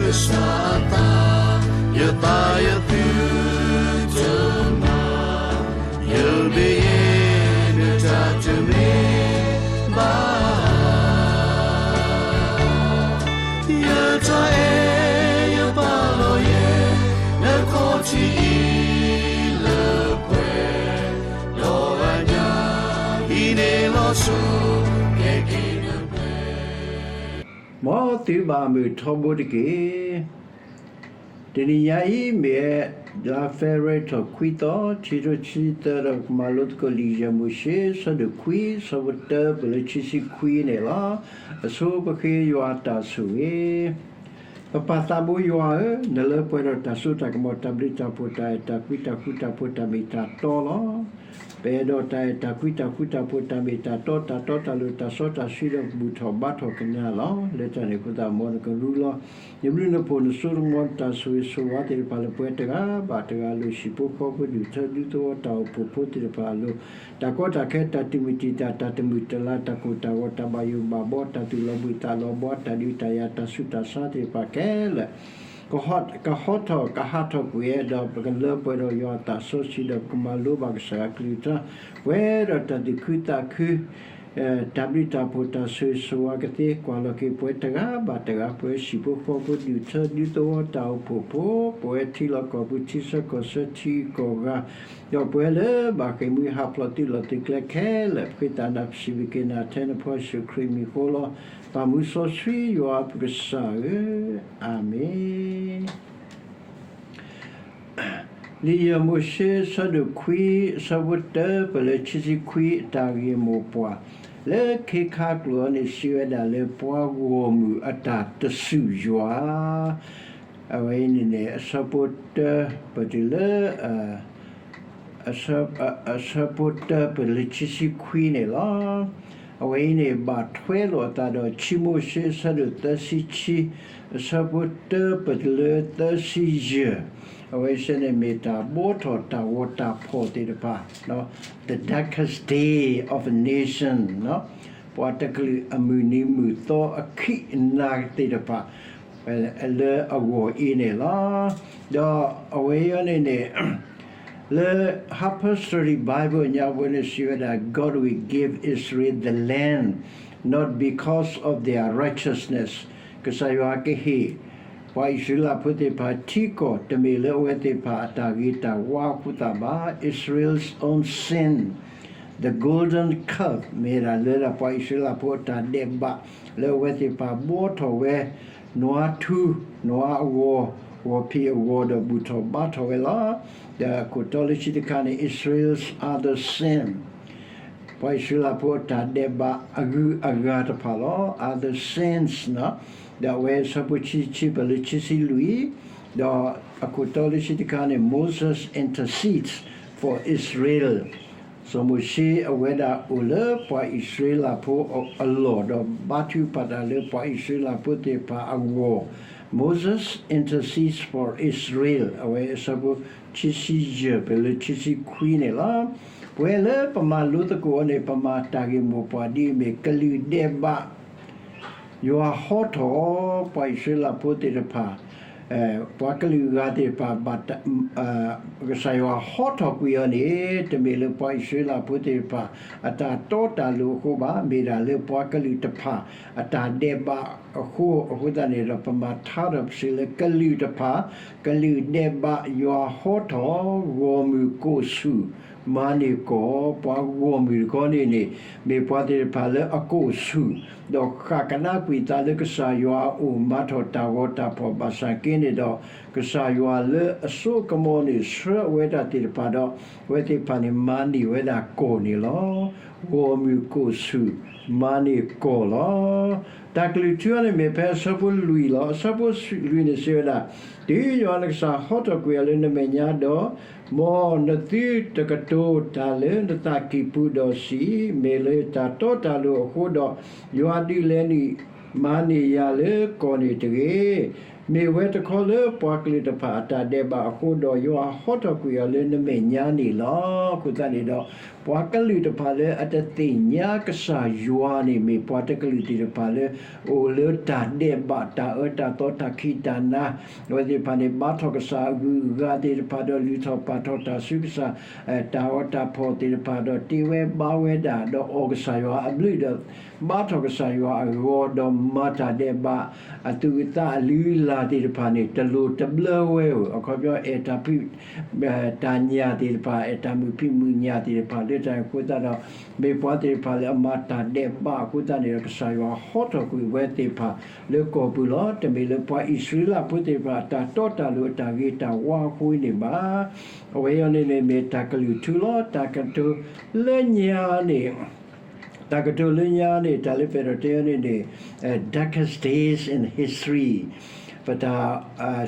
ကစၢ်အသး, ယသးယသုတမၤ, ယမ့ၢ်ယဲ နတၢ်တမ့ၢ်ဘၣ်. ယတၢ်အဲၣ်ယပာ်လီၤယဲ နခီၣ်ထံးအံၤလၢပှဲၤ, ဒီးအညၣ်အံၤန့ၣ်လီၤဆီ ကဲက့ၤနပှဲၤ. မ်သုဘၣ်မုာ်ထီဘိတက့ၢ်. တနံၤညါအံၤမ့ၢ်ဝဲ လါဖ့ၤဘြူၤအါရံၤ ခွံသီ, ခံကထိခံဆံသၢ ဒီးပကမၤလိသကိးလံာ်ယဲၢ်မိၤၡ့ အဆၢဒိၣ်ခွံ အဆၢဖိတၢ ပလၢခံဆံခွံန့ၣ်လီၤ. အဆိပဃ့ယွၤအတၢ်ဆိၣ်ဂ့ၤ. ပပၢ်သးဘိယွၤဧၢ, နလၢပှဲၤဒီးတၢ်စိတၢ်ကမီၤ တၢ်ဘျုးတၢ်ဖှိၣ် တၢ်အဲၣ်တၢ်ကွံ တၢ်ဃူတၢ်ဖိး တၢ်မ့ၢ်တၢ်တီလီၤ. ပအဲၣ်ဒိးတၢ်အဲၣ်တၢ်ကွံ တၢ်ဃူတၢ်ဖိး တၢ်မ့ၢ်တၢ်တီ တၢ်တီတၢ်လိၤ တၢ်စီတၢ်ဆှံ ဒီးဘူၣ်ထီၣ်ဘါထီၣ်ကညးလီၤ. လၢတၢ်န့ၣ်အဃိသတး မ်နကရူလီၤ နဘျုးနဖှိၣ် နစိနကမီၤ နတၢ်ဆိၣ်ဂ့ၤဆိၣ်ဝါသ့ၣ်တဖၣ်လၢပှၤတဂၤဘၣ်တဂၤအလိၤ ဟံၣ်ဖိဃီဖိ ဒူၣ်ထၢဒူသဝီ တၢ်အိၣ်ဖှိၣ်ဖိသ့ၣ်တဖၣ်အလိၤ တၢ်ကီတၢ်ခဲ တၢ်တမုာ်တံာ်တာ် တၢ်တမုာ်တလၤ တၢ်ကိၢ်တၢ်ဂီၤ တၢ်ဘၣ်ယိၣ်ဘၣ်ဘှီ တၢ်သူၣ်လီၤဘှံးသးလီၤဘှါ တၢ်ဒုးတၢ်ယၤ တၢ်ဆူးတၢ်ဆါသ့ၣ်တဖၣ်ခဲလၢာ် ကဟီထီၣ်ကဟးထီၣ်ကွံာ်ဝဲ ဒီးပကလၢပှဲၤဒီးယွၤအသးစီဆှံ ဒီးပကမၤလိဘၣ်ကစၢ်ယွၤအကလုၢ်ကထါ ပှဲၤဒီးတၢ်သူၣ်ခုသးခု တၢ်ဘျုးတၢ်ဖှိၣ် တၢ်ဆိၣ်ဂ့ၤဆိၣ်ဝါကသ့ ကွၢ်လီၤက့ၤပှၤတဂၤဘၣ်တဂၤ ပှၤဟံၣ်ဖိဃီဖိ ဒူၣ်ထၢဒူသဝီ တၢ်အိၣ်ဖှိၣ်ဖိ ပဝဲထံလီၢ်ကီၢ်ပူၤ ထံဆၢကီၢ်ဆၢ ထံဂုၤကီၢ်ဂၤ ဒီးပဝဲလၢဘၣ်ဃ့ၢ်မှံဟးဖျိးသုးလီၢ်သုးကျဲခဲလၢာ် ပဃ့တၢ်နၤ ပစံးဘျုးက့ၤနၤထဲနဖိယ့ၣ်ၡူးခရံာ်မံၤအဃိလီၤ. ပၢ်မုၢ်စီဆှံယွၤပကစၢ်ဧၢ, အၤမ့ၣ်. လံာ်ယဲၢ်မိၤၡ့ အဆၢဒိၣ်ခွံ အဆၢဖိတၢ ပလၢခံဆံခွံ အတၢ်ဂ့ၢ်မိၢ်ပှၢ် လၢခ့ခါကျိာ်အံၤန့ၣ် စံးဝဲဒၣ်လၢပှၤဂီၢ်မုၢ်အတၢ်တစူၢ်ယွၤ အဝဲအံၤန့ၣ်န့ၣ် အဆၢဖိတၢ ပတုၤလၢ အဆၢဖိတၢ ပလၢခံဆံခွံန့ၣ်လီၤ. အဝဲအံၤန့ၣ် ဘၣ်ထွဲလိာ်အသးဒီး ခံမိၤၡ့ အဆၢဒိၣ်သၢဆံခံ အဆၢဖိတၢ ပတုၤလၢသၢဆံယဲၢ်, အဝဲစ့ၢ်န့ၣ် မ့ၢ်တၢ်ဘှီထီၣ်တၢ်ဂီၤတၢ်ဖီၣ်သ့ၣ်တဖၣ် the darkest day of a nation ပှၤတကလုာ်အမုၢ်နံၤမုၢ်သီအခံးအနၤသ့ၣ်တဖၣ် လၢအဂီၢ်အံၤန့ၣ်လီၤ. ဒီးအဝဲအံၤန့ၣ်န့ၣ် လၢ Harper's Study Bible ညါပူၤန့ၣ် စံးဝဲဒၣ် God will give Israel the land, not because of their righteousness. ကစၢ်ယွၤကဟ့ၣ် ပှၤအံၣ်စရ့လးဖိသ့ၣ်တဖၣ်ထံကီၢ် တမ့ၢ်လၢအဝဲသ့ၣ်တဖၣ်အတၢ်ဂ့ၤတၢ်ဝါအဃိသတးဘၣ်. Israel's own sin, the golden calf မ့ၢ်ဒၣ်လၢဒၣ်ပှၤအံၣ်စရ့လးဖိအတၢ်ဒဲးဘး လၢအဝဲသ့ၣ်တဖၣ်ဘှီထီၣ်ဝဲ နွားထူ နွားအဂီၤ ဂီၤဖံးအဂီၤဒီးဘူၣ်ထီၣ်ဘါထီၣ်ဝဲလီၤ. ဒီးအခိၣ်တီလၢခံတခါန့ၣ် Israel's other sin ပှၤအံၣ်စရ့လးဖိအတၢ်ဒဲးဘးအဂုၤအဂၤတဖၣ်လီၤ. Other sins ဒီးအဝဲအဆၢဖိခံဆံခံ ပလၢခံဆံလွံၢ်, ဒီးအခိၣ်တီလၢခံတခါန့ၣ် Moses intercedes for Israel စီၤမိၤၡ့အဝဲဒၣ်အိၣ်လၢပှၤအံၣ်စရ့လးဖိအလီၢ် ဒီးဘါထုကဖၣ်တၢ်လၢပှၤအံၣ်စရ့လးဖိသ့ၣ်တဖၣ်အဂီၢ် Moses intercedes for Israel အဝဲအဆၢဖိခံဆံယဲၢ် ပလၢခံဆံခွံန့ၣ်လီၤ. ပဝဲလၢပမၤလိသကိးအီၤန့ၣ် ပမၤတၢ်ဂ့ၢ်မိၢ်ပှၢ်ဒ်အမ့ၢ် ကလုာ်ဒဲးဘး ယွၤဟီထီၣ် ပှၤအံၣ်စရ့လးဖိသ့ၣ်တဖၣ်, ပှၤကလုာ်ဂၤသ့ၣ်တဖၣ် ကစၢ်ယွၤဟီထီၣ်ကွံာ်အီၤန့ၣ် တမ့ၢ်လၢပှၤအံၣ်စရ့လးဖိသ့ၣ်တဖၣ် အတၢ်တီတၢ်လိၤအဃိဘၣ်, မ့ၢ်ဒၣ်လၢပှၤကလုာ်တဖၣ် အတၢ်ဒဲးဘးအဃိ, အဃိသတးန့ၣ်ဒီး ပမၤထါထီၣ်ပစံးလၢကလုာ်တဖၣ်, ကလုာ်ဒဲးဘးယွၤဟီထီၣ် ဂီၢ်မုၢ်ကိၣ်ဆူၣ် မၤန့ၢ်ကီၢ်, ပှၤဂီၢ်မုၢ်တခီန့ၣ်န့ၣ် မ့ၢ်ပှၤသ့ၣ်တဖၣ်လၢအကိၣ်ဆူၣ်, ဒီးဃၣ်ကဒါကွံာ်သးလၢကစၢ်ယွၤအအိၣ် မၤထီၣ်တၢ်ဂီၤတၢ်ဖီၣ်ဘၣ်ဆၣ်က့န့ၣ်ဒီး, ကစၢ်ယွၤလၢအစိကမီၤန့ၣ် ဆှၢအဝဲဒၣ်သ့ၣ်တဖၣ်ဒီး, အဝဲသ့ၣ်တဖၣ်န့ၣ် မၤန့ၢ်ဝဲဒၣ်ကီၢ်န့ၣ်လီၤ. ဂီၢ်မုၢ်ကိၣ်ဆူၣ် မၤန့ၢ်ကီၢ်လီၤ. တၢ်ကလုၢ်ထူအံၤန့ၣ်မ့ၢ်ဖဲအဆၢဖိလွံၢ်လီၤ. အဆၢဖိလွံၢ်န့ၣ်စံးဝဲဒၣ်, တုၤယွၤနကစၢ်ဟီထီၣ်ကွံာ်အီၤလၢနမဲာ်ညါဒီး, မ်နသုတကတိၤတၢ်လၢနသးကံၢ်ပူၤဒီးစံး, မ့ၢ်လၢတၢ်တီတၢ်လိၤအဃိဒီး, ယွၤဒုးလဲၤနုာ်မၤန့ၢ်ယၤလၢကီၢ်န့ၣ်တဂ့ၤ. မ့ၢ်ဝဲတခီလၢပှၤကလုာ်တဖၣ်အတၢ်ဒဲးဘးအဃိဒီး ယွၤဟီထီၣ်ကွံာ်အီၤလၢနမဲာ်ညါန့ၣ်လီၤ. အဃိသတးန့ၣ်ဒီး ပှၤကလုာ်တဖၣ်လၢအတသ့ၣ်ညါကစၢ်ယွၤန့ၣ် မ့ၢ်ပှၤတကလုာ်သ့ၣ်တဖၣ်လၢ အိၣ်လၢတၢ်ဒဲးဘး တၢ်အၢတၢ်သီ တၢ်ခံးတၢ်နၤ, အဝဲသ့ၣ်တဖၣ်န့ၣ် ဘါထီၣ်ကစၢ်အဂုၤအဂၤသ့ၣ်တဖၣ်ဒီး လုၢ်ထီၣ်ပာ်ထီၣ်တၢ်ဆူကစၢ် တၢ်အီၣ်တၢ်ဖှီၣ်သ့ၣ်တဖၣ်ဒီး တ့ဝဲဘါဝဲဒၣ် ဒီးအီၣ်ကစၢ်ယွၤအဘျုးဒီး ဘါထီၣ်ကစၢ်ယွၤအဂီၤဒီး မၤတၢ်ဒဲးဘး အသူၣ်အသးအလုၢ်အလၢ်သ့ၣ်တဖၣ်န့ၣ် တလိၣ်တဘျၢဝဲဧိၤ, အခီပညီ အဲၣ်တၢ်ဖံး တၢ်ညၣ်သ့ၣ်တဖၣ် အဲၣ်တၢ်မုာ်ဖံးမုာ်ညၣ်သ့ၣ်တဖၣ် လၢတၢ်အဃိသတးဒီး မ့ၢ်ပှၤသ့ၣ်တဖၣ်လၢအမၤတၢ်ဒဲးဘးအဃိသတးန့ၣ်ဒီး ကစၢ်ယွၤဟီထီၣ်ကွံာ်ဝဲသ့ၣ်တဖၣ်လၢကီၢ်ပူၤလီၤ. တမ့ၢ်လၢပှၤအံၣ်စရ့လးဖိသ့ၣ်တဖၣ် အတၢ်တီတၢ်လိၤ အတၢ်ဂ့ၤတၢ်ဝါအဃိန့ၣ်ဘၣ်. အဝဲအံၤန့ၣ်န့ၣ် မ့ၢ်တၢ်ကလုၢ်ထူလီၤ. တၢ်ကတိၤလၢညါန့ၣ် တၢ်ကတိၤလၢညါန့ၣ် တၢ်လၢပအဲၣ်ဒိးတဲအီၤန့ၣ်န့ၣ် darkest days in history, ပတၢ်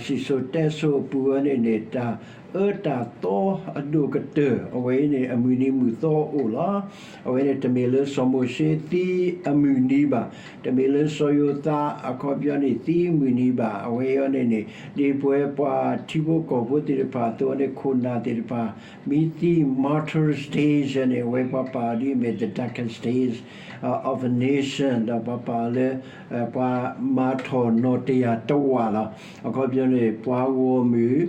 စံၣ်စိၤတဲစိၤအပူၤအီၤန့ၣ်န့ၣ် တၢ်အၢတၢ်သီအဒိၣ်ကတၢၢ် အဝဲအံၤန့ၣ် အမုၢ်နံၤမုၢ်သီအိၣ်လီၤ. အဝဲန့ၣ်တမ့ၢ်လၢစီၤမိၤၡ့သံအမုၢ်နံၤဘၣ်, တမ့ၢ်လၢစီၤယိၤသးအခီပညီန့ၣ် သံအမုၢ်နံၤဘၣ်. အဝဲအံၤန့ၣ်န့ၣ် ဒ်ပဝဲပှၤထံဖိကီၢ်ဖိသ့ၣ်တဖၣ်အသိးန့ၣ် ခိၣ်နၢ်သ့ၣ်တဖၣ် မ့ၢ်သံ martyrs days န့ၣ် အဝဲပှၤပာ်အီၤဒ်အမ့ၢ် the darkest days of a nation ဒီးပှၤပာ်အီၤလၢ ပှၤမၤထီၣ်နီၣ်တယၢ်တဝာ်လီၤ. အခီပညီန့ၣ် ပှၤဂီၢ်မုၢ်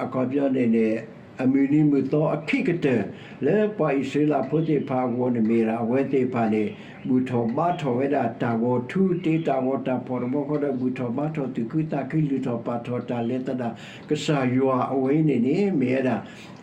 အခီပညီန့ၣ်န့ၣ် အမုၢ်နံၤမုၢ်သီအခံးကတၢၢ် လၢပှၤအံၣ်စရ့လးဖိသ့ၣ်တဖၣ်အဂီၢ်န့ၣ်မ့ၢ်ဒၣ် အဝဲသ့ၣ်တဖၣ်န့ၣ် ဘူၣ်ထီၣ်ဘါထီၣ်ဝဲဒၣ်တၢ်ဂီၤထူ တ့တၢ်ဂီၤတၢ်ဖှီၣ်တဘျီဃီဒီး ဘူၣ်ထီၣ်ဘါထီၣ်သူၣ်ခုသးခု လုၢ်ထီၣ်ပာ်ထီၣ်တၢ်လဲၤသဒၣ် ကစၢ်ယွၤအဝဲအံၤန့ၣ်န့ၣ် မ့ၢ်ဝဲဒၣ်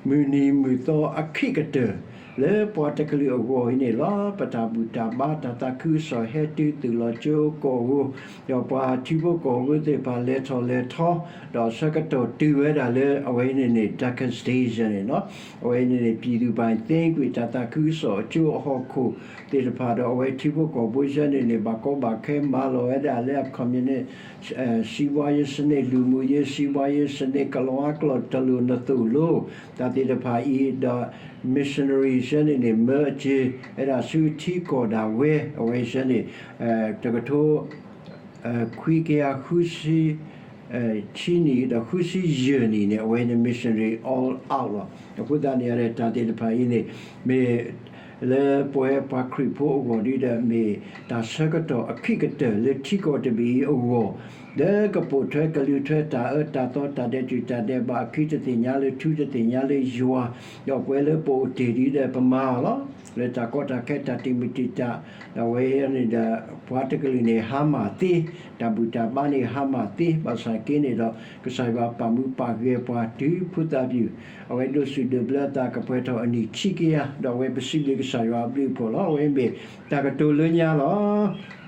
မုၢ်နံၤမုၢ်သီအခံးကတၢၢ် လၢပှၤတကလုာ်အဂီၢ်အံၤန့ၣ်လီၤ. ပတၢ်ဘူၣ်တၢ်ဘါ တၢ်သးခုကစီၣ်ဟဲတုၤသုးလီၤကၠိကီၢ်ဧိၤ, ဒီးပှၤထံဖိကီၢ်ဖိသ့ၣ်တဖၣ်လဲၤထီၣ်လဲၤထီ, ဒီးဆၢကတီၢ်တုၤဝဲဒၣ်လၢအဝဲအံၤန့ၣ်န့ၣ် darkest days န့ၣ်လီၤ. အဝဲအံၤန့ၣ်န့ၣ် ပြည်သူပိုင်သိမ်းကွံာ် တၢ်သးခုကစီၣ်အကၠိအဟီၣ်ခိၣ်သ့ၣ်တဖၣ်ဒီး အဝဲထံဖိကီၢ်ဖိဆၢန့ၣ်န့ၣ် ဘၣ်ကီဘၣ်ခဲမၤလီၤဝဲဒၣ်လၢအ communist စီးပွားရေးစနစ် လူမှုရေး စီးပွားရေးစနစ် ကလီၤအါကျီၤတလိၣ်နသိၣ်လိ တၢ်သ့ၣ်တဖၣ်အံၤဒီး missionary ဆၢန့ၣ်န့ၣ် မၢအစ့ၤဝဲဒၣ်ဆူထံကီၢ်ဒၣ်ဝဲ အဝဲဆၢန့ၣ် တကထိ ခွံကယၤဃုဆံ ဆံနံၣ်ဒီးဃုဆံယဲၢ်နံၣ်န့ၣ် အဝဲန့ၣ် missionary all out လီၤ. အဃိသတးန့ၣ် တၢ်သ့ၣ်တဖၣ်အံၤန့ၣ် မ့ၢ်လၢပဝဲပှၤခရံာ်ဖိအဂီၢ်ဒီး မ့ၢ်တၢ်ဆၢကတီၢ်အခံးကတၢၢ်လၢထံကီၢ်တဘ့ၣ်အံၤအဂီၢ် လၢကပိာ်ထွဲကလုၢ်ထွဲတၢ်အၢတၢ်သီ တၢ်ဒဲးတူၢ်တၢ်ဒဲးဘးအခံ တသ့ၣ်ညါလၢထူတသ့ၣ်ညါလၢယွၤ, ဒီးပဝဲလၢပအိၣ်တ့ၢ်ဒ်ဒီးပမၤအီၤလီၤ. လၢတၢ်ကီတၢ်ခဲ တၢ်တံာ်မုၢ်တံာ်တာ် ဒီးအဝဲန့ၣ်ဒီး ပှၤတကလုာ်န့ၣ် ဟါမၢ်သ့, တၢ်ဘူၣ်တၢ်ဘါန့ၣ် ဟါမၢ်သ့, ဘၣ်ဆၣ်က့န့ၣ်ဒီး ကစၢ်ယွၤပာ်မူပာ်ဂဲၤပှၤတုၤဖိသၣ်ပျုၢ်, အဝဲဒိးစူၣ်ဒိးဘျၢအသးကပှဲၤထီၣ်အနံၣ်ခံကယၤ, ဒီးအဝဲပစံးဘျုးကစၢ်ယွၤအဘျုးအဖှိၣ်လီၤ. အဝဲမ့ၢ်တၢ်ကတိၤလၢညါလီၤ.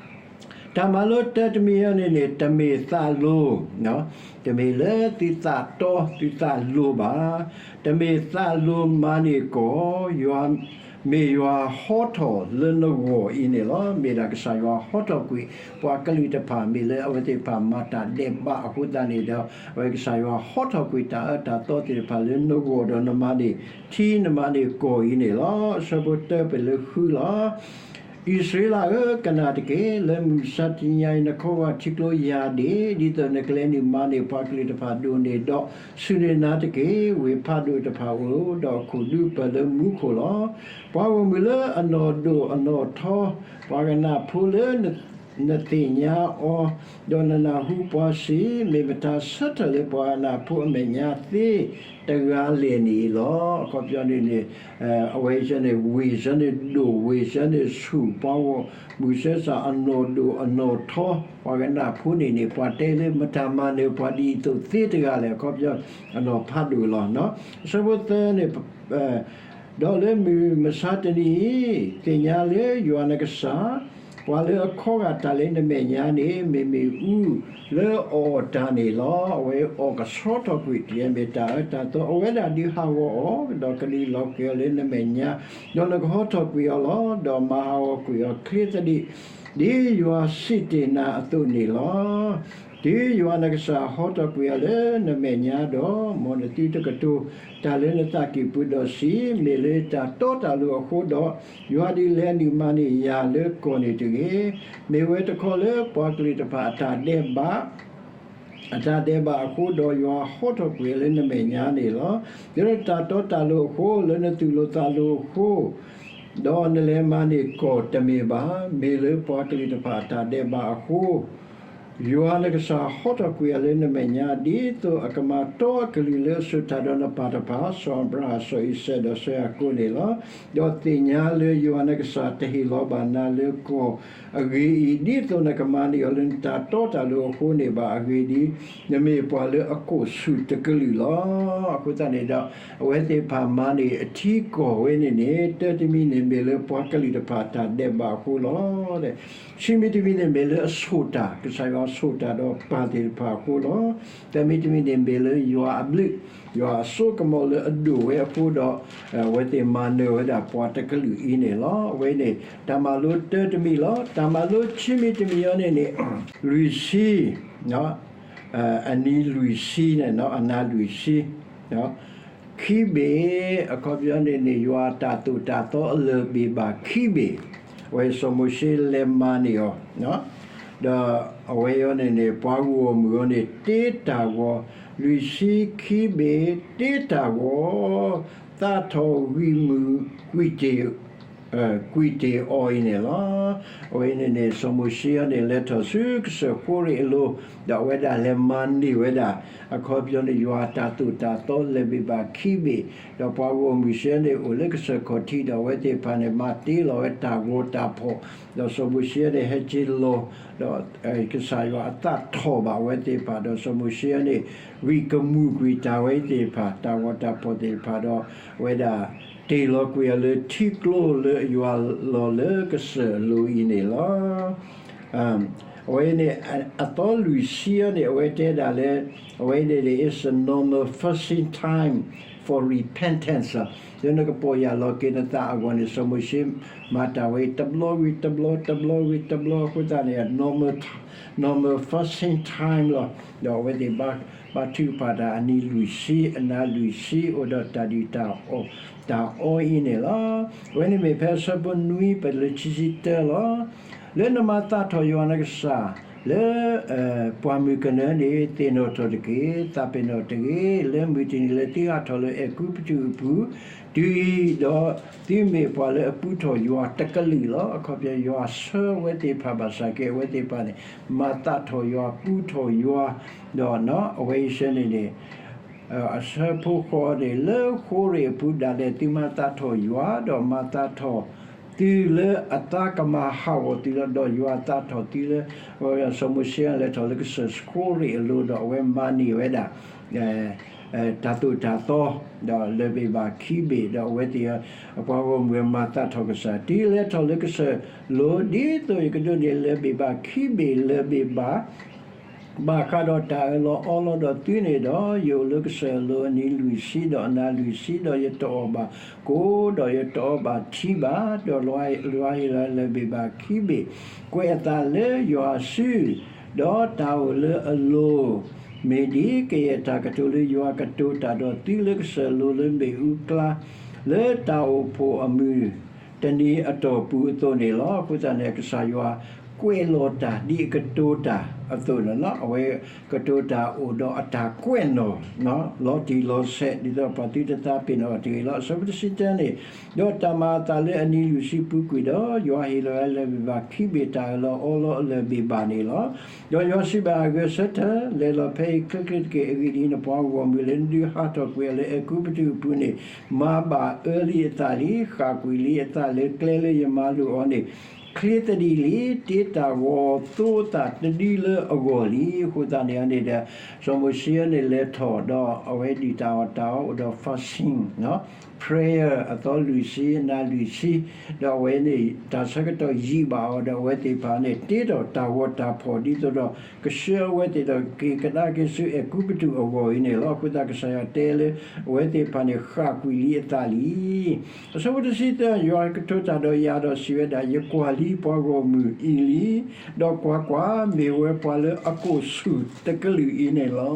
တၢ်မၤလိတၢတမံၤအံၤန့ၣ်န့ၣ် တမ့ၢ်သးလိၤ, တမ့ၢ်လၢသုသးတီသုသးလိၤဘၣ်. တမ့ၢ်သးလိၤမၤန့ၢ်ကီၢ်, ယွၤ, မ့ၢ်ယွၤဟီထီၣ်လၢနဂီၢ်အံၤန့ၣ်လီၤ. မ့ၢ်ဒၣ်ကစၢ်ယွၤဟီထီၣ်ကွံာ် ပှၤကလုာ်တဖၣ် မ့ၢ်လၢအဝဲသ့ၣ်တဖၣ်မၤတၢ်ဒဲးဘးအဃိသတးန့ၣ်ဒီး အဝဲကစၢ်ယွၤဟီထီၣ်ကွံာ်တၢ်အၢတၢ်သီသ့ၣ်တဖၣ်လၢနဂီၢ်ဒီးနမၤန့ၢ်ထံနမၤန့ၢ်ကီၢ်အံၤန့ၣ်လီၤ. အဆၢဖိတၢပၢၢ်လၢဃုလီၤ. အံၣ်စရ့လးဧၢ, ကနၣ်တက့ၢ်. လၢမုၢ်မဆါတနံၤညါအံၤ နခီဂာ်ထံကျိယၤဒၣ်, ဒ်သိးနကလဲၤနုာ်မၤန့ၢ်ပှၤကလုာ်တဖၣ်ဒိၣ်န့ၢ်ဒီး, စူၢ်န့ၢ်နၤတက့ၢ်. ဝ့ၢ်ဖးဒိၣ်တဖၣ်အိၣ်, ဒီးအခိၣ်ဒူပၢၢ်လၢမူခိၣ်လီၤ. ပှၤဂီၢ်မုၢ်လၢအနီၢ်ဒိၣ်အနီၢ်ထီ, ပှၤကနၣ်ဖိလၢ နသ့ၣ်ညါအီၤ, ဒီးနနၢ်ဟူပှၤစံး, မ့ၢ်မတၤဆၢထၢၣ်လၢပှၤကနၣ်ဖိအမဲာ်ညါသ့တဂၤလဲၣ်န့ၣ်လီၤ. အခီပညီန့ၣ်န့ၣ် အဝဲဆၢန့ၣ် ဝ့ၢ်ဆၢန့ၣ်ဒိၣ်, ဝ့ၢ်ဆၢန့ၣ်ဆူၣ်, ပှၤဂီၢ်မုၢ်ဆၢစ့ၢ်အနီၢ်ဒိၣ်အနီၢ်ထီ, ပှၤကနၣ်ဖိန့ၣ်န့ၣ် ပှၤတဲလၢမတၤမၤနၢၤပှၤဒ်အံၤသိးသ့တဂၤလဲၣ်. အခီပညီ အနီၢ်ဖးဒိၣ်လီၤ. အဆၢဖိသၢန့ၣ် ဒီးလၢမုၢ်မဆါတနံၤအံၤ သ့ၣ်ညါလၢယွၤနကစၢ်, ပှၤလၢအခီဂာ်တၢ်လၢနမဲာ်ညါန့ၣ် မ့မ့ၢ်အူလၢအီၣ်တၢ်န့ၣ်လီၤ. အဝဲအီၣ်ကဆှီထီၣ်ကွံာ် တမ့ၢ်တၢ်အၢတၢ်သီ, အဝဲဒၣ်ဒုးဟးဂီၤအီၤ, ဒီးကဒုးလီၤဃံၤအီၤလၢနမဲာ်ညါ, ဒီးနကဟီထီၣ်ကွံာ်အီၤလီၤ. ဒီးမၤဟးဂီၤကွံာ်အီၤချ့သဒံး, ဒ်ယွၤစံးတ့ၢ်နၤအသိးန့ၣ်လီၤ. တုၤယွၤနကစၢ်ဟီထီၣ်ကွံာ်အီၤလၢနမဲာ်ညါဒီး, မ်နသုတကတိၤတၢ်လၢနသးကံၢ်ပူၤဒီးစံး, မ့ၢ်လၢတၢ်တီတၢ်လိၤအဃိဒီး, ယွၤဒုးလဲၤနုာ်မၤန့ၢ်ယၤလၢကီၢ်န့ၣ်တဂ့ၤ. မ့ၢ်ဝဲတခီလၢပှၤကလုာ်တဖၣ်အတၢ်ဒဲးဘး အတၢ်ဒဲးဘးအဃိ, ဒီးယွၤဟီထီၣ်ကွံာ်အီၤလၢနမဲာ်ညါန့ၣ်လီၤ. လၢနတၢ်တီတၢ်လိၤအဃိ, လၢနသူၣ်လိၤသးလိၤအဃိ, ဒီးနလဲၤမၤန့ၢ်ကီၢ်တမ့ၢ်ဘၣ်, မ့ၢ်လၢပှၤကလုာ်တဖၣ်အတၢ်ဒဲးဘးအဃိ ယွၤနကစၢ်ဟီထီၣ်ကွံာ်အီၤလၢနမဲာ်ညါ, ဒ်သိးအကမၤတီအကလုၢ်လၢအဆိၣ်တၢ်ဒီးနပၢ်တဖၣ်, စီၤအၤဘြၤဟၣ်, စီၤအံၤစဲး, ဒီးစီၤယၤကိာ်န့ၣ်လီၤ. ဒီးသ့ၣ်ညါလၢယွၤနကစၢ်တဟ့ၣ်လီၤဘၣ်နၤလၢကီၢ်အဂ့ၤအံၤ, ဒ်သိးနကမၤန့ၢ်အီၤလၢနတၢ်တီတၢ်လိၤအဃိန့ၣ်ဘၣ်. အဂ့ၢ်ဒ်အံၤ, နမ့ၢ်ပှၤလၢအကိာ်ဆူၣ်တကလုာ်လီၤ. အဃိသတးန့ၣ်ဒီး အဝဲသ့ၣ်တဖၣ်မၤန့ၢ်အထံကီၢ်ဝဲန့ၣ်န့ၣ်, တၢတမံၤန့ၣ် မ့ၢ်လၢပှၤကလုာ်တဖၣ်တၢ်ဒဲးဘးအဃိလီၤ. ဆံမံၤတမံၤန့ၣ် မ့ၢ်လၢအဆိၣ်တၢ်, ကစၢ်ယွၤဆိၣ်တၢ်ဒီးပၢ်သ့ၣ်တဖၣ်အဃိလီၤ. သၢမံၤတမံၤန့ၣ် မ့ၢ်လၢယွၤအဘျုး, ယွၤအစိကမီၤလၢအဒိၣ်ဝဲအဃိဒီး, အဝဲသ့ၣ်မၤနၢၤဝဲဒၣ်ပှၤတကလုာ်အံၤန့ၣ်လီၤ. အဝဲန့ၣ် တၢ်မၤလိတၢတမံၤလီၤ. တၢ်မၤလိဆံမံၤတမံၤအံၤန့ၣ်န့ၣ်, လွံၢ်ဆံ, အနံၤလွံၢ်ဆံန့ၣ်, အနၤလွံၢ်ဆံ ခံဘ့ၣ်, အခီပညီန့ၣ်န့ၣ် ယွၤအတၢ်သိၣ်တၢ်သီအလၢၢ်ဘ့ၣ်ဘၣ်ခံဘ့ၣ်, အဝဲစီၤမိၤၡ့လဲၤမၤန့ၢ်အီၤ, ဒီးအဝဲအံၤန့ၣ်န့ၣ် ပှၤဂီၢ်မုၢ်အံၤန့ၣ် တ့တၢ်ဂီၤ, လွံၢ်ဆံခံဘ့ၣ်တ့တၢ်ဂီၤ, သးထီၣ်ဂံၢ်မုၢ်ကွံာ်တ့ၢ် ကွံာ်တ့ၢ်အီၤအံၤန့ၣ်လီၤ. အဝဲအံၤန့ၣ်န့ၣ် စီၤမိၤၡ့အံၤန့ၣ် လဲၤထီၣ်ဆူကစၢၢ်ဃိရ့ၣ်အလိၤ, ဒီးအဝဲဒၣ်လဲၤမၤန့ၢ်ဝဲဒၣ်, အခီပညီန့ၣ် ယွၤအတၢ်သိၣ်တၢ်သီလၢၢ်ဘ့ၣ်ဘၣ်ခံဘ့ၣ်, ဒီးပှၤဂီၢ်မုၢ်စ့ၢ်န့ၣ် အိၣ်လၢကစၢၢ်ခီၣ်ထံး, ဒီးအဝဲသ့ၣ်တဖၣ်န့ၣ် မၤတ့လီၤဝဲတၢ်ဂီၤတၢ်ဖီၣ်, ဒီးစီၤမိၤၡ့န့ၣ် ဟဲက့ၤလီၤ, ဒီးကစၢ်ယွၤအသးထီၣ်ဘၣ်အဝဲသ့ၣ်တဖၣ်, ဒီးစီၤမိၤၡ့န့ၣ် ဂံၢ်ကမူၣ်ကွံာ်တၢ်ဝဲသ့ၣ်တဖၣ်, တၢ်ဂီၤတၢ်ဖီၣ်သ့ၣ်တဖၣ်ဒီး အဝဲဒၣ်တ့ၢ်လီၤကွံာ်အီၤလၢထံကျိလၢအယွၤလီၤလၢကစၢၢ်အလိၤအံၤန့ၣ်လီၤ. အဝဲန့ၣ် အသီလွံၢ်ဆံအံၤန့ၣ် အဝဲတဲဒၣ်လၢ အဝဲန့ၣ် is a normal fasting time for repentance လီၤ. လၢနကပီၢ်ယၢ်လီၤက့ၤနသးအဂီၢ်န့ၣ် စီၤမိၤၡ့မၤတၢ်ဝဲ တဘျီဝံၤတဘျီ တဘျီဝံၤတဘျီအဃိသတးန့ၣ် normal, normal fasting time လီၤ. ဒီးအဝဲသ့ၣ်ဘါထုကဖၣ်တၢ်အနံၤလွံၢ်ဆံ အနၤလွံၢ်ဆံ အိၣ်ဒီးတၢ်ဒုၣ်တၢ်အီၣ် တၢ်အီအံၤန့ၣ်လီၤ. အဝဲန့ၣ်မ့ၢ်ဖဲအဆၢဖိနွံ ပလၢခံဆံတၢလီၤ. လၢနမၤသးထီၣ်ယွၤနကစၢ် လၢ ပှၢ်မုၢ်ကနၢန့ၣ် သ့ၣ်နီၣ်ထီၣ်တက့ၢ်, သးပ့ၤနီၣ်တဂ့ၤ, လၢမုၢ်တနံၤလၢသုဟးထီၣ်လၢအဲၤကူပတူးအပူၤ တုၤအံၤဒီး သုမ့ၢ်ပှၤလၢအပူထီၣ်ယွၤတကလုာ်လီၤ. အခီပညီယွၤဆှၢအဝဲသ့ၣ်တဖၣ်ဘၣ်ဆၣ်က့ အဝဲသ့ၣ်တဖၣ်န့ၣ် မၤသးထီၣ်ယွၤ ပူထီၣ်ယွၤ, ဒီးအဝဲအံၤစ့ၢ်န့ၣ်န့ၣ် အဆၢဖိဃိးန့ၣ် လၢဃိရ့ၣ်အပူၤဒၣ်လဲာ် သုမၤသးထီၣ်ယွၤ ဒီးမၤသးထီၣ်သုလၢအသးကမၤဟးဂီၤသုလီၤ. ဒီးယွၤသးထီၣ်သုလၢ စီၤမိၤၡ့လဲၤထီၣ်လၢကစၢၢ်ဃိရ့ၣ်အလိၤ ဒီးအဝဲမၤန့ၢ်ဝဲဒၣ် တၢ်သိၣ်တၢ်သီ ဒီးလၢၢ်ဘ့ၣ်ဘၣ်ခံဘ့ၣ် ဒီးအဝဲသ့ၣ် အပှၤဂီၢ်မုၢ်မၤသးထီၣ်ကစၢ် တုၤလဲၤထီၣ်လၢကစၢၢ်လိၤ ဒ်သိးယကဒိးန့ၢ်လၢၢ်ဘ့ၣ်ဘၣ်ခံဘ့ၣ်လၢၢ်ဘ့ၣ်ဘၣ် ဘၣ်ဃးဒီးတၢ်အၢၣ်လီၤအီလီၤဒီးသုန့ၣ်ဒီး, ယအိၣ်လၢကစၢၢ်အလိၤအနံၤလွံၢ်ဆံ ဒီးအနၤလွံၢ်ဆံ, ဒီးယတအီၣ်ဘၣ်ကိၣ်, ဒီးယတအီဘၣ်ထံဘၣ်, ဒီးယွၤဟ့ၣ်လီၤလၢၢ်ဘ့ၣ်ဘၣ်ခံဘ့ၣ်, ကွဲးအသးလၢယွၤစု, ဒီးတၢ်အိၣ်လၢအလိၤ မ့ၢ်ဒ်ကယဲၢ်တၢ်ကတိၤလၢယွၤကတိၤတၢ်ဒီးသုလၢကစၢၢ်လိၤလၢမ့ၣ်အူကျါ လၢတၢ်အိၣ်ဖှိၣ်အမုၢ် တနံၤအတီၢ်ပူၤအသိးန့ၣ်လီၤ. အဃိသတးန့ၣ် ကစၢ်ယွၤကွဲးလီၤတၢ်ဒ်အကတိၤတၢ်အသိးန့ၣ်လီၤ. အဝဲကတိၤတၢ်အိၣ်ဒီးအတၢ်ကွဲးနီၣ် လီၤတံၢ်လီၤဆဲး ဒ်သိးပှၤသုတသးပ့ၤနီၣ်အီၤတဂ့ၤလီၤ. အဆၢဖိတဆံတၢန့ၣ်, ဒီးတၢ်မၤအသးလၢအနံၤလွံၢ်ဆံပူၤကွံာ်ဒီး, ယွၤဟ့ၣ်လီၤဝဲလၢၢ်ဘ့ၣ်ဘၣ်ခံဘ့ၣ် တၢ်အၢၣ်လီၤအီလီၤအလၢၢ်ဘ့ၣ်ဘၣ်န့ၣ်လီၤ. ဒီးယွၤစံးဘၣ်အဂဲၤဆၢထၢၣ်, လဲၤလီၤဖဲအံၤချ့ချ့တက့ၢ်. အဂ့ၢ်ဒ်အံၤ, နပှၤဂီၢ်မုၢ်လၢနဒုးဟးထီၣ်ကွံာ်အီၤလၢအဲၤကူပတူးအပူၤန့ၣ် မၤဘၣ်အၢလံအသးလံ, ဃၣ်ကွံာ်လံအသးလၢကျဲလၢယမၤလိာ်အီၤန့ၣ် ချ့သဒံးလံ, တ့တၢ်ဂီၤသိအသးတဒုလၢအဂီၢ်လံ. အဃိသတးန့ၣ်န့ၣ်ဒီး စီၤမိၤၡ့န့ၣ်လဲၤထီၣ်ဒီးအဝဲဒုၣ်တၢ်အီၣ်တၢ်အီအိၣ်ဒီး fasting, prayer အသီလွံၢ်ဆံ အနၤလွံၢ်ဆံ, ဒီးအဝဲန့ၣ် တၢ်ဆၢကတီၢ်ယံာ်ဘၣ်အီၤဒီး အဝဲသ့ၣ်တဖၣ်န့ၣ် တ့ထီၣ်တၢ်ဂီၤတၢ်ဖီၣ်ဒ်သိးဒီး ကဆှၢအဝဲသ့ၣ်ဒီးက့ၤကဒါက့ၤဆူအဲၤကူပတူးအဂီၢ်အံၤန့ၣ်လီၤ. အဃိသတးကစၢ်ယွၤတဲလၢ အဝဲသ့ၣ်တဖၣ်န့ၣ် ဃၣ်ကွံာ်လံအသးလံ. အဆၢဖိတဆံသၢ, ယွၤကတိၤတၢ်ဒီးယၤဒီးစံးဝဲဒၣ်, ယကွၢ်လံပှၤဂီၢ်မုၢ်အံၤလံ, ဒီးကွၢ်ကွၢ်, မ့ၢ်ဝဲပှၤလၢအကိာ်ဆူၣ်တကလုာ်အံၤန့ၣ်လီ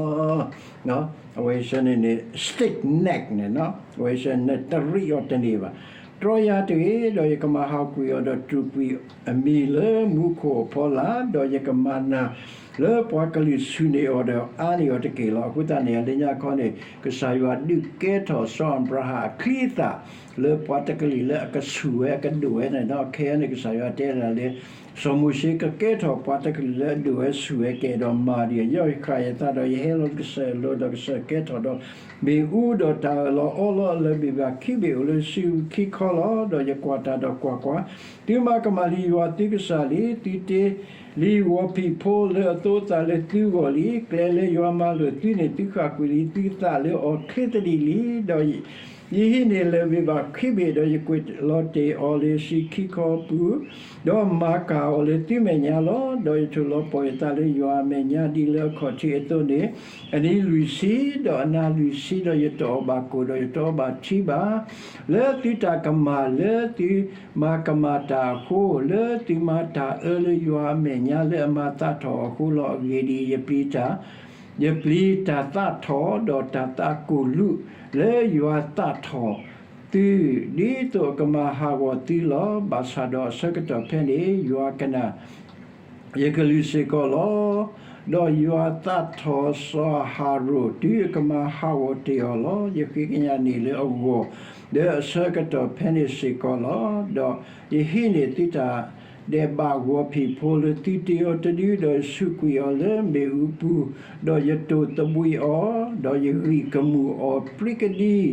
ၤ. အဝဲစ့ၢ်န့ၣ်န့ၣ် stiff neck န့ၣ်, အဝဲစ့ၢ်န့ၣ်တရံးအီၤတန့ၢ်ဘၣ်. တြီယၤတဂ့ၤ, ဒီးယကမၤဟးဂီၤကွံာ်အီၤ, ဒီးတူၢ်ကွံာ်အမံၤလၢမူခိၣ်အဖီလာ်, ဒီးယကမၤနၤ လၢပှၤကလုာ်ဆူၣ်န့ၢ်အီၤဒီးအါန့ၢ်အီၤတက့ၢ်လီၤ. အဃိသတးန့ၣ် လၢညါခီန့ၣ် ကစၢ်ယွၤဒုးကဲထီၣ်စီၤအၤဘြၤဟၣ်အချံအသၣ် လၢပှၤတကလုာ်လၢအကဆူၣ်ဝဲအကဒိၣ်ဝဲန့ၣ်ဒီး ခဲအံၤန့ၣ် ကစၢ်ယွၤတဲဒၣ်လၢ စီၤမိၤၡ့ကကဲထီၣ်ပှၤတကလုာ်လၢအဒိၣ်ဝဲဆူၣ်ဝဲ ကအဲၣ်ဒိးမၤဒံးအီၤ ယဃၣ်ယသးဒီးယဟဲလီၤလၢကစၢၢ်အလိၤ ဒီးကစၢၢ်ကဲထီၣ်ဒီး မ့ၣ်အူဒီးတၢ်အၢၣ်လီၤအီလီၤအလၢာ်ဘ့ၣ်ဘၣ်ခံဘ့ၣ်အိၣ်လၢစုခံခီလီၤ. ဒီးယကွၢ်တၢ်ဒီးကွၢ်ကွၢ်, သုမၤကမၣ်လံယွၤသုကစၢ်လံ, သုတ့လံဂီၤဖံးဖိလၢအသိအသၣ်လၢသုဂီၢ်လံ. ကျဲလၢယွၤမၤလိာ်သုန့ၣ် သုဃၣ်ကွံာ်လံသုသးလၢအီၤချ့သဒံးလံ. ဒီးယဟံးန့ၢ်လၢၢ်ဘ့ၣ်ဘၣ်ခံဘ့ၣ်, ဒီးယကွံာ်လီၤတ့ၢ်အီၤလၢစုခံခီပူၤ ဒီးမၤကၢ်အီၤလၢသုမဲာ်ညါလီၤ. ဒီးယထိၣ်လီၤပှီၢ်ယသးလၢယွၤအမဲာ်ညါဒ်လၢအခီၣ်ထံးအသိးန့ၣ် အနံၤလွံၢ်ဆံ, ဒီးအနၤလွံၢ်ဆံ, ဒီးယတအီၣ်ဘၣ်ကိၣ်, ဒီးယတအီဘၣ်ထံဘၣ်, လၢသုတၢ်ကမၣ်လၢသုမၤကမၣ်တၢ်အဃိ, လၢသုမၤတၢ်အၢလၢယွၤအမဲာ်ညါလၢအမၤသးထီၣ်အဃိလီၤ. အဂ့ၢ်ဒ်အံၤ, ယပျံၤတၢ် ယပျံၤတၢ်သးထီၣ်, ဒီးတၢ်သးကိၣ်လူး လၢယွၤသးထီၣ်သု, ဒ်သိးအကမၤဟးဂီၤသုလီၤ. ဘၣ်ဆၣ်ဒီးအဆၢကတီၢ်ဖဲန့ၣ် ယွၤကနၣ် ယကလုၢ်စ့ၢ်ကီးလီၤ. ဒီးယွၤသးထီၣ်စီၤအၤဟရိၣ် တုၤအကမၤဟးဂီၤတ့ၢ်အီၤလီၤ. ယဃ့ကညးန့ၢ်လၢအဂီၢ် လၢအဆၢကတီၢ်ဖဲန့ၣ်စ့ၢ်ကီးလီၤ. ဒီးယဟံးန့ၢ်သုတၢ်ဒဲးဘးဂီၤဖံးဖိလၢသုတ့အီၤတဒု, ဒီးယဆူးကွံာ်အီၤလၢမ့ၣ်အူပူၤ, ဒီးယတိၢ်သဘှံးအီၤ, ဒီးယဂံၢ်ကမူၣ်အီၤပြံကဒံ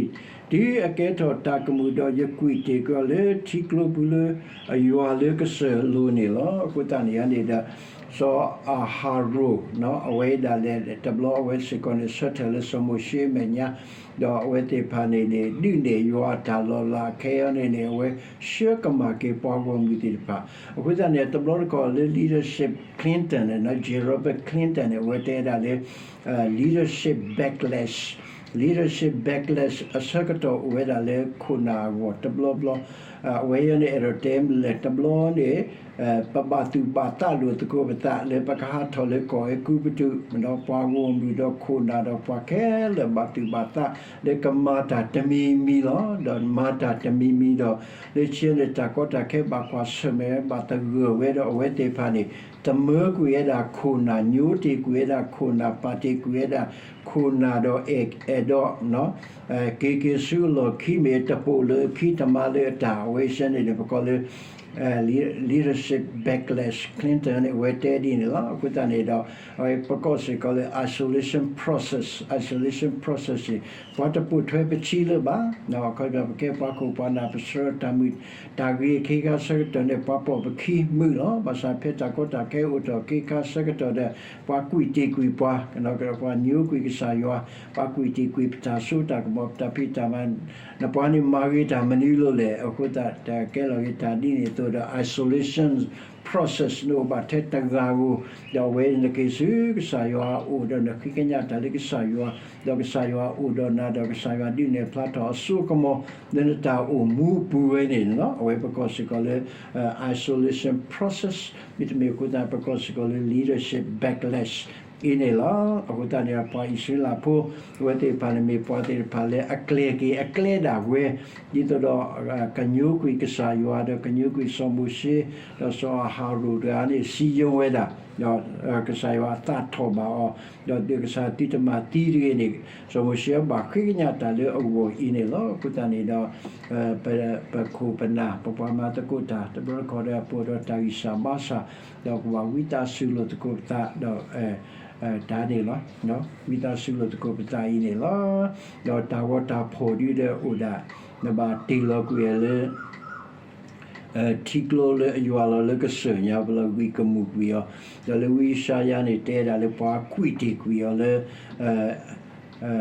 တုၤအကဲထီၣ်တၢ်ကမူၣ်, ဒီးယကွံာ်တ့ၢ်ကွံာ်အီၤလၢထံကျိပူၤလၢအယွၤလၢကစၢၢ်အလိၤန့ၣ်လီၤ. အဃိသတးန့ၣ်န့ၣ်ဒီး စီၤအၤဟရိၣ် အဝဲဒၣ်လဲာ် တဘျီအဝဲစ့ၢ်ကီးန့ၣ် ဆၢထၢၣ်လၢစီၤမိၤၡ့အမဲာ်ညါ, ဒီးအဝဲသ့ၣ်တဖၣ်န့ၣ်န့ၣ် ဒုးနဲၣ်ယွၤအတၢ်လီၤလးခဲအံၤန့ၣ်န့ၣ် အဝဲဆှၢကမၣ်က့ၤပှၤဂီၢ်မုၢ်သ့ၣ်တဖၣ်. အဃိသတးန့ၣ် တဘျီတခီၣ်လၢ leadership Clinton န့ၣ် Jay Robert Clinton န့ၣ် အဝဲတဲဒၣ်လၢ leadership backlash, leadership backlash အဆၢကတီၢ်အိၣ်ဝဲဒၣ်လၢခိၣ်နၢ်အဂီၢ်တဘျီဘျီ, အဝဲအံၤန့ၣ် အဲၣ်ဒိးတဲမနုၤလဲၣ် တဘျီန့ၣ် ပဘၣ်သူၣ်ဘၣ်သးလိာ်သကိးပသးလၢပကဟးထီၣ်လၢကီၢ်အဲၤကူပတူး, ဒီးပှၤဂီၢ်မုၢ်ဒီးခိၣ်နၢ်ဒီးပှၤခဲလၢာ်ဘၣ်သူၣ်ဘၣ်သးလၢကမၤတၢ်တမံၤမံၤလီၤ. ဒီးမၤတၢ်တမံၤမံၤဒီး လၢခံန့ၣ် တၢ်ကီတၢ်ခဲဘၣ်ကွၢ်ဆၢၣ်မဲာ်ဝဲ ဘၣ်သဂၢၢ်ဝဲဒီးအဝဲသ့ၣ်တဖၣ်န့ၣ် တမၢကွံာ်ဝဲဒၣ်ခိၣ်နၢ်, ညိတ့ၢ်ကွံာ်ဝဲဒၣ်ခိၣ်နၢ်, ပာ်တ့ၢ်ကွံာ်ဝဲဒၣ်ခိၣ်နၢ်ဒီးအဲၣ်ဒိး က့ၤက့ၤဆူအလီၢ်ခံ မ့ၢ်တပိာ်လၢခံ တမၤလၢအတၢ်, အဝဲဆၢန့ၣ်ဒီး ပကိးလၢ leadership backlash, Clinton န့ၣ် အဝဲတဲဒ်န့ၣ်လီၤ. အဃိသတးန့ၣ်ဒီး အဝဲပကိးစ့ၢ်ကီးလၢ isolation process, isolation process န့ၣ် ပှၤတပိာ်ထွဲပခံလၢၤဘၣ်. အခီပညီ ပကဲပှၤခိၣ်ပှၤနၢ် ပဆှၢတၢ်မုာ်တၢ်ဂ့ၤအခ့အခါဆၢကတီၢ်န့ၣ် ပှၤပိာ်ပခံမုာ်လီၤ. ဘၣ်ဆၣ်ဖဲတၢ်ကီတၢ်ခဲအိၣ်ထီၣ် အခ့အခါဆၢကတီၢ်ဒီး ပှၤကွံာ်တ့ၢ်ကွံာ်ပှၤ, ပှၤညိကွံာ်ကစၢ်ယွၤ, ပှၤကွံာ်တ့ၢ်ကွံာ်ပတၢ်စိတၢ်ကမီၤ ပတၢ်ဖံးတၢ်မၤ, နပှၤန့ၣ်မၤဂ့ၤတၢ်မနုၤလဲၣ်. အဃိသတး တၢ်ကဲလီၤဂ့ၤတၢ်ဒ်န့ၣ်အသိးဒီး isolation process နအိၣ်ဘၣ်ထဲတဂၤဧိၤ, ဒီးအဝဲနက့ၤဆူကစၢ်ယွၤအအိၣ် ဒီးနဃ့ကညးတၢ်လၢကစၢ်ယွၤ, ဒီးကစၢ်ယွၤအိၣ်ဒီးနၤ ဒီးကစၢ်ယွၤဒုးနဲၣ်ဖျါထီၣ်အစိအကမီၤ လၢနတၢ်အိၣ်မူအပူၤဝဲန့ၣ်လီၤ. အဝဲပကိးစ့ၢ်ကီးလၢ isolation process, မ့တမ့ၢ်အဃိသတး ပကိးစ့ၢ်ကီးလၢ leadership backlash အံၤန့ၣ်လီၤ. အဃိသတးန့ၣ် ပှၤအံၣ်စရ့လးဖိ အဝဲသ့ၣ်တဖၣ်န့ၣ်မ့ၢ်ပှၤသ့ၣ်တဖၣ်လၢအကျဲၤက့ၤအကျဲဒၣ်ဝဲ, ဒ်သိးဒီး ကညိကွံာ်ကစၢ်ယွၤ ဒီးကညိကွံာ်စီၤမိၤၡ့ ဒီးစီၤအၤဟရိၣ်တဂၤန့ၣ် စံယိၤဝဲဒၣ်, ဒီးကစၢ်ယွၤအသးထီၣ်ဘၣ်အီၤ, ဒီးကစၢ်ယွၤသုတမၤသံတဂ့ၤန့ၣ် စီၤမိၤၡ့ဘၣ်ဃ့ကညးတၢ်လၢအဂီၢ်အံၤန့ၣ်လီၤ. အဃိသတးန့ၣ်ဒီး ပ ပခိၣ်ပနၢ် ပပှၤမၤသကိးတၢ် တဘျီတခီၣ်ဒီး ပအိၣ်ဒီးတၢ်ဂံၢ်စၢ်ဘါစၢ်, ဒီးပဘၣ်ဝံသးစူၤလိာ်သကိးပသး ဒီး တၢ်န့ၣ်လီၤ. ဝံသးစူၤလိာ်သကိးပသးအံၤန့ၣ်လီၤ. ဒီးတၢ်ဂီၤတၢ်ဖီၣ်ဒုဒီးအိၣ်ဒၣ် နဘၣ်တ့ၢ်လီၤကွံာ်အီၤလၢ ထံကျိလၢအယွၤလီၤလၢကစၢၢ်ညါ ပလီၤဂံၢ်ကမူၣ်ကွံာ်အီၤ, ဒီးလၢဝံယၡါယၤန့ၣ် တဲဒၣ်လၢပှၤကွံာ်တ့ၢ်ကွံာ်အီၤလၢ လၢ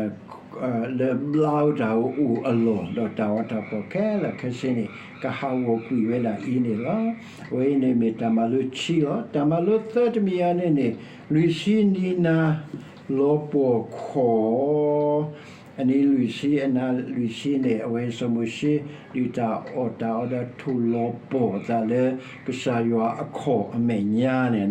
ဘျါတၢ်အိၣ်အလီၢ် ဒီးတၢ်ဂီၤတၢ်ဖီၣ်ခဲလၢာ်ခဲဆ့န့ၣ် ကဟးဂီၤကွံာ်ဝဲဒၣ်အံၤန့ၣ်လီၤ. အဝဲအံၤန့ၣ်မ့ၢ်တၢ်မၤလိခံလီၤ. တၢ်မၤလိသၢတမံၤအံၤန့ၣ်န့ၣ် လွံၢ်ဆံနံၤနၤလီၤပှီၢ်ခီၣ် အနံၤလွံၢ်ဆံအနၤလွံၢ်ဆံန့ၣ် အဝဲစီၤမိၤၡ့ ဒုးတၢ်အီၣ်တၢ်အီဒီးထိၣ်လီၤပှီၢ်အသးလၢ ကစၢ်ယွၤအခီၣ်အမဲာ်ညါန့ၣ်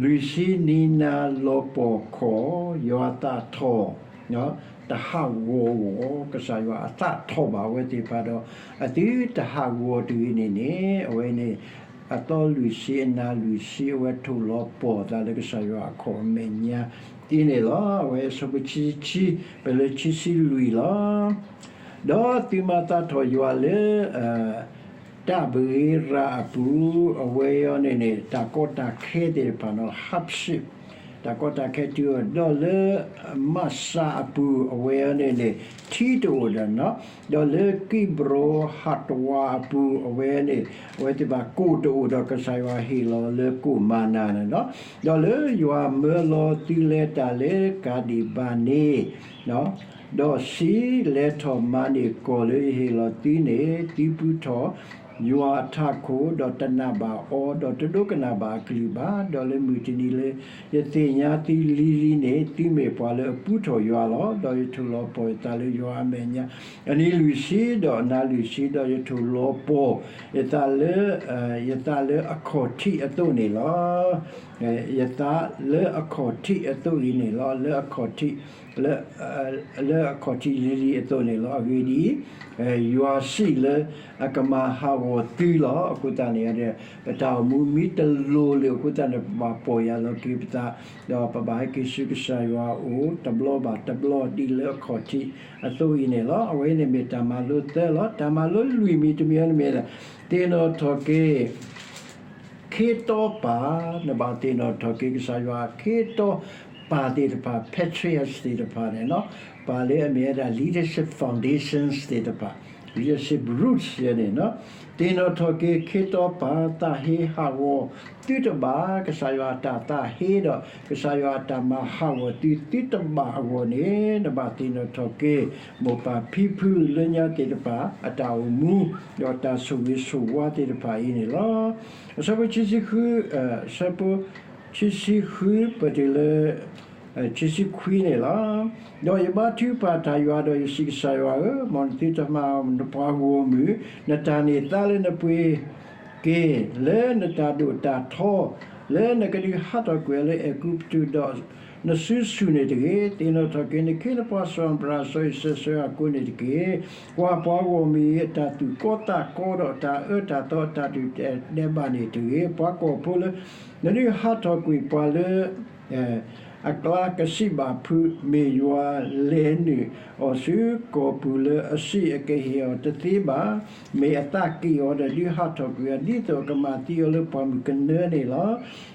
လွံၢ်ဆံနံၤနၤလီၤပှီၢ်ခီၣ် ယွၤသးထီၣ် တဟးဂီၤဂီၤ ကစၢ်ယွၤအသးထီၣ်ဘၣ်အဝဲသ့ၣ်တဖၣ်ဒီး အသုတဟးဂီၤတဂ့ၤန့ၣ်န့ၣ် အဝဲန့ၣ် အသီလွံၢ်ဆံအနၤလွံၢ်ဆံ အဝဲထိၣ်လီၤပှီၢ်အသးလၢကစၢ်ယွၤအခီၣ်အမဲာ်ညါအံၤန့ၣ်လီၤ. အဝဲအဆၢဖိခံဆံခံ ပလၢခံဆံလွံၢ်လီၤ. ဒီးသုမၤသးထီၣ်ယွၤလၢ တၢ်ဘဂ့ၤရၤအပူၤ အဝဲအံၤန့ၣ်န့ၣ် တၢ်ကီတၢ်ခဲသ့ၣ်တဖၣ်နီၤ hardship တၢ်ကီတၢ်ခဲတုၤအီၤ ဒီးလၢ မးစၤအပူၤ အဝဲအံၤန့ၣ်န့ၣ် ထံတအိၣ်ဒီးနီၤ, ဒီးလၢကံးဘြီဟးတဝးအပူၤ အဝဲန့ၣ် အဝဲသ့ၣ်တဖၣ်ကိၣ်တအိၣ်ဒီး ကစၢ်ယွၤဟ့ၣ်လီၤလၢကိၣ်မၤနၤန့ၣ်လီၤ. ဒီးလၢယွၤမၢလီၤသုလဲၤတၢ်လၢကၤဒံးဘၤန့ၣ် ဒီးစံးလဲၤထီၣ်မၤန့ၢ်ကီၢ်လၢယဟ့ၣ်လီၤသုန့ၣ်, သုပူထီၣ်ယွၤအထးခိၣ်, ဒီးတနာ်ဘၣ်အီၤ, ဒီးတဒိကနၣ်ဘၣ်အကလုၢ်ဘၣ်, ဒီးလၢမုၢ်တနံၤလၢယသ့ၣ်ညါသုလံၤလံၤန့ၣ် သုမ့ၢ်ပှၤလၢအပူထီၣ်ယွၤလီၤ. ဒီးယထိၣ်လီၤပှီၢ်ယသးလၢယွၤအမဲာ်ညါ အနံၤလွံၢ်ဆံ, ဒီးအနၤလွံၢ်ဆံ, ဒီးယထိၣ်လီၤပှီၢ်ယသးလၢ ယသးလၢအခီၣ်ထံးအသိးန့ၣ်လီၤ. ယသးလၢအခီၣ်ထံးအသိးအံၤန့ၣ်လီၤ. လၢအခီၣ်ထံး လၢ လၢအခီၣ်ထံးလံၤလံၤအသိးန့ၣ်လီၤ. အဂ့ၢ်ဒ်အံၤ, ယွၤစံးလၢအကမၤဟးဂီၤသုလီၤ. အဃိသတးန့ၣ် ပတၢ်အိၣ်မူမ့ၢ်တလိၤလၢၤအဃိသတးန့ၣ် ပဘၣ်ပီၢ်ယၢ်လီၤက့ၤပသး, ဒီးပဘၣ်ဟဲက့ၤဆူကစၢ်ယွၤအအိၣ် တဘျီဘၣ်တဘျီဒ်လၢအခီၣ်ထံးအသိးအံၤန့ၣ်လီၤ. အဝဲန့ၣ်မ့ၢ်တၢ်မၤလိသၢလီၤ. တၢ်မၤလိလွံၢ်မံၤတမံၤအံၤန့ၣ်မ့ၢ် သ့ၣ်နီၣ်ထီၣ်က့ၤ ခ့တီပၢ်, နဘၣ်သ့ၣ်နီၣ်ထီၣ်က့ၤကစၢ်ယွၤခ့တီပၢ်သ့ၣ်တဖၣ် patriarchs သ့ၣ်တဖၣ်န့ၣ်လီၤ. ပၢ်လၢအမ့ၢ်ဝဲဒၣ် leadership foundations သ့ၣ်တဖၣ်, leadership roots ယဲန့ၣ်လီၤ. သ့ၣ်နီၣ်ထီၣ်က့ၤခ့တီပၢ် သးဟ့ဟးဂီၤသုတဘၣ်, ကစၢ်ယွၤအတၢ်သးဟ့ဒီး ကစၢ်ယွၤအတၢ်မၤဟးဂီၤသု သုတဘၣ်အဂီၢ်န့ၣ် နဘၣ်သ့ၣ်နီၣ်ထီၣ်က့ၤ မိၢ်ပၢ်ဖံဖုလၢညါသ့ၣ်တဖၣ် အတၢ်အိၣ်မူ ဒီးတၢ်ဆိၣ်ဂ့ၤဆိၣ်ဝါသ့ၣ်တဖၣ်အံၤန့ၣ်လီၤ. အဆၢဖိခံဆံဃု, အဆၢဖိခံဆံဃု ပတုၤလၢ ခံဆံခွံန့ၣ်လီၤ. ဒီးယဘါထုကဖၣ်တၢ်ယွၤဒီးယစံး ကစၢ်ယွၤဧၢ, မ်နသုတမၤအီၤနပှၤဂီၢ်မုၢ် နတၢ်န့ၢ်သါလၢနပှ့ၤက့ၤ လၢနတၢ်ဒိၣ်တၢ်ထီ လၢနကဒုးဟးထီၣ်ကွံာ်အီၤလၢအဲၤကူပတူး ဒီးနစုဆူၣ်န့ၣ်တဂ့ၤ. သ့ၣ်နီၣ်ထီၣ်က့ၤနခ့နပှၤစီၤအၤဘြၤဟၣ် စီၤအံၤစဲး စီၤယၤကိာ်န့ၣ်တက့ၢ်. ကွၢ်ပှၤဂီၢ်မုၢ်အံၤ အတၢ်သူၣ်ကီသးကီဒီး အတၢ်အၢတၢ်သီ အတၢ်ဒုၣ်ဒဲးဘးန့ၣ်တဂ့ၤ. ပှၤကီၢ်ဖိလၢ နဒုးဟးထီၣ်ကွံာ်ပှၤလၢ အကျါကစံးဘၣ်ဖုး မ့ၢ်ယွၤလဲၤနုာ်အီၤဆူကီၢ်ပူၤလၢအစံးအကဟ့ၣ်အီၤတသ့ဘၣ်. မ့ၢ်အသးက့ၢ်အီၤဒီးဒုးဟးထီၣ်ကွံာ်အီၤ ဒ်သိးအကမၤသံအီၤလၢပှၢ်မုၢ်ကနၢန့ၣ်လီၤ.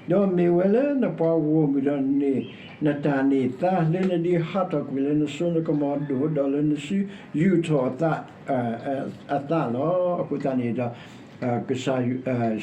ဒီးမ့ၢ်ဝဲလၢနပှၤဂီၢ်မုၢ်ဒီး နတၢ်န့ၢ်သါလၢနဒုးဟးထီၣ်ကွံာ်လၢနစိနကမီၤဒိၣ် ဒီးလၢနစုယူာ်ထီၣ်အသး အသးလီၤ. အဃိသတးန့ၣ်ဒီး ကစၢ်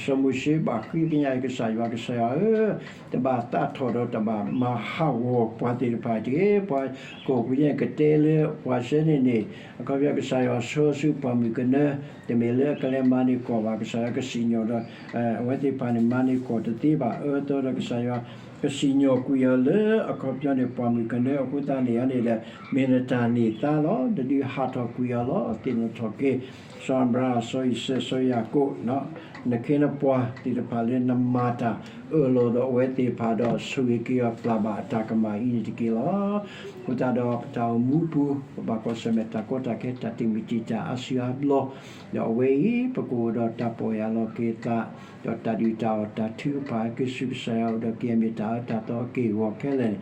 စီၤမိၤၡ့ဘၣ်ဃ့ကညးအံၤ ကစၢ်ယွၤ ကစၢ်ယွၤဧၢ, တဘၣ်သးထီၣ်ဒီးတဘၣ်မၤဟးဂီၤပှၤသ့ၣ်တဖၣ်တဂ့ၤ. ပှၤကီၢ်ပူၤညါကတဲလၢပှၤစဲန့ၣ်န့ၣ် အခီပညီကစၢ်ယွၤဆှၢဆူပှၢ်မုၢ်ကနၢ တမ့ၢ်လၢအကလဲၤမၤန့ၢ်ကီၢ်ဘၣ်. ကစၢ်ယွၤကစံၣ်ညီၣ်ဒီး အဝဲသ့ၣ်တဖၣ်န့ၣ် မၤန့ၢ်ကီၢ်တသ့ဘၣ်. အၢသီဒီးကစၢ်ယွၤ ကစံၣ်ညီၣ်ကွံာ်အီၤလၢအခီပညီန့ၣ် ပှၢ်မုၢ်ကနၢအဃိသတးန့ၣ်န့ၣ်ဒီး မ့ၢ်နတၢ်န့ၢ်သါလီၤ. နဒုးဟးထီၣ်ကွံာ်အီၤလီၤ. သ့ၣ်နီၣ်ထီၣ်က့ၤ စီၤအၤဘြၤဟၣ် စီၤအံၤစဲး စီၤယၤကိာ် နခ့နပှၤသ့ၣ်တဖၣ်လၢနမၤတၢ်အၢၣ်လီၤဒီးအဝဲသ့ၣ်တဖၣ်ဒီး ဆိၣ်ဂ့ၤက့ၤအီၤပျၢ်ဘၣ်အတၢ်ကမၣ်အံၤန့ၣ်တက့ၢ်လီၤ. အဃိသတးဒီးပတၢ်အိၣ်မူပူၤ ပဘၣ်ကွၢ်ဆၢၣ်မဲာ်တၢ်ကီတၢ်ခဲ တၢ်တံာ်မုၢ်တံာ်တာ် အါစုအါဘျီ ဒီးအဝဲအံၤ ပကအိၣ်ဒီးတၢ်ပီၢ်ယၢ်လီၤက့ၤသး ဒီးတၢ်ဒုၣ်တၢ်အီၣ်တၢ်ထုကဖၣ် ဟဲက့ၤဆူကစၢ်ယွၤအအိၣ်ဒီး ကယဲၢ်မ့ၢ်တၢ်အၢတၢ်သီအက့ၢ်အဂီၤခဲလၢာ်န့ၣ်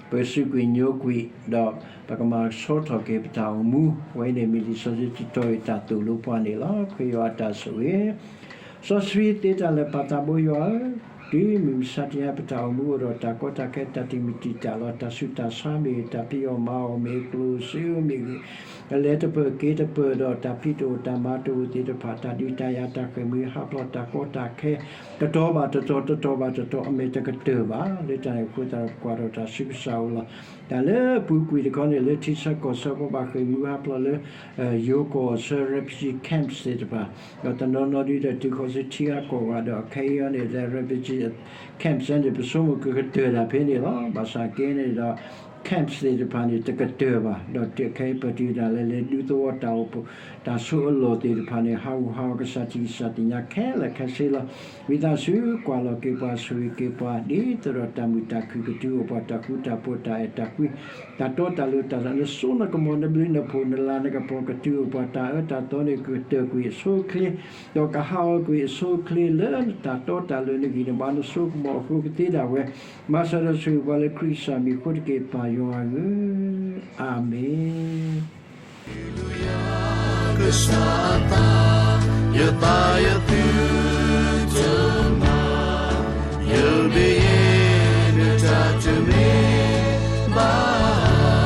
ပကစူးကွံာ်ညိကွံာ် ဒီးပကမၤဆီထီၣ်က့ၤပတၢ်အိၣ်မူ အဝဲန့ၣ်မ့ၢ်လံာ်စီဆှံတတီၤအံၤ တၢ်သိၣ်လိပှၤန့ၣ်လီၤ. ခရံာ်ယွၤအတၢ်ဆိၣ်ဂ့ၤ စီဆှံသ့တၢ်လၢာ် ပၢ်သးဘိယွၤဧၢ, တုၤမုၢ်မဆါတနံၤ ပတၢ်အိၣ်မူအိၣ်ဒီးတၢ်ကီတၢ်ခဲ တၢ်တံာ်မုၢ်တံာ်တာ်လီၤ. တၢ်ဆူးတၢ်ဆါမ့ၢ်ဂ့ၤ, တၢ်ဖံးအီၣ်မၤအီၣ်မ့ၢ်ဂ့ၤ, ကျိၣ်စ့မ့ၢ်ဂ့ၤ, အလဲၤတပၢၢ်က့ၤတပၢၢ်ဒီး တၢ်ဖံးတအိၣ်တၢ်မၤတအိၣ်သ့ၣ်တဖၣ်, တၢ်ဒုးတၢ်ယၤ တၢ်ဃ့ၢ်မှံဟးဖျိး တၢ်ကီတၢ်ခဲ တတီၤဘၣ်တတီၤ တတီၤဘၣ်တတီၤ အမဲာ်တကတၢၢ်ဘၣ်. လၢတၢ်န့ၣ်အဃိသတးဒီး ပကွၢ်ထီၣ်တၢ်ဆူကစၢ်အအိၣ်လီၤ. တၢ်လၢအပူၤကွံာ်တခီန့ၣ် လၢထံဆၢကီၢ်ဆၢ ပဘၣ်ဃ့ၢ်မှံဟးဖျိးလၢ ယိၤကီၢ်ဆၢ refugee camps သ့ၣ်တဖၣ်, ဒီးတနီၤနီၤဒုးဒီးတုၤဃီၤဆူထံဂၤကီၢ်ဂၤဒီး အခဲအံၤအံၤန့ၣ် refugee camps န့ၣ် ပဆိကမိၣ်ကကတၢၢ်တၢ်ဖဲန့ၣ်လီၤ. ဘၣ်ဆၣ်က့န့ၣ်ဒီး camps သ့ၣ်တဖၣ်န့ၣ် တကတၢၢ်ဘၣ်, ဒီးခဲအံၤပတုၤဒၣ်လဲာ်လၢဒူသဝီတၢ်အိၣ်ဖှိၣ် တၢ်ဆိးအလီၢ်သ့ၣ်တဖၣ်န့ၣ် ဟးဂူာ်ဟးဂီၤ ကစၢ်ထံးကစၢ်သ့ၣ်ညါခဲလၢာ်ခဲဆ့လီၤ. ဝံသးစူၤကွၢ်လီၤက့ၤပှၤ ဆိၣ်ဂ့ၤက့ၤပှၤ ဒ်သိးဒီးတၢ်မုာ်တၢ်ခုၣ်ကတုၤအိၣ်ပှၤ တၢ်ဃူတၢ်ဖိး တၢ်အဲၣ်တၢ်ကွံ တၢ်တီတၢ်လိၤ တၢ်နစိနကမီၤ နဘျုးနဖှိၣ် နလၤနကပီၤကတုၤအိၣ်ပှၤ တၢ်အၢတၢ်သီန့ၣ် ကကတၢၢ်ကွံာ်အဆိအချ့ ဒီးကဟးဂီၤကွံာ်အဆိအချ့ လၢနတၢ်တီတၢ်လိၤ နဂံၢ်နဘါ နစိကမီၤအဃိကသ့ဒၣ်ဝဲ, မၤစၢၤဒီးဆိၣ်ဂ့ၤပှၤလၢခရံာ်ကစၢ်မံၤအဃိတက့ၢ် ပၢ်ယွၤဧၢ, အၤမ့ၣ်. ကစၢ်အသး, ယသးယသုတမၤ, ယမ့ၢ်ယဲ နတၢ်တမ့ၢ်ဘၣ်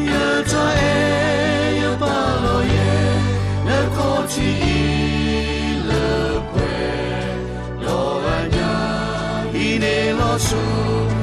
ယတၢ်အဲၣ်ယပာ်လီၤယဲ နခီၣ်ထံးအံၤလၢပှဲၤ, ဒီးအညၣ်အံၤန့ၣ်လီၤဆိ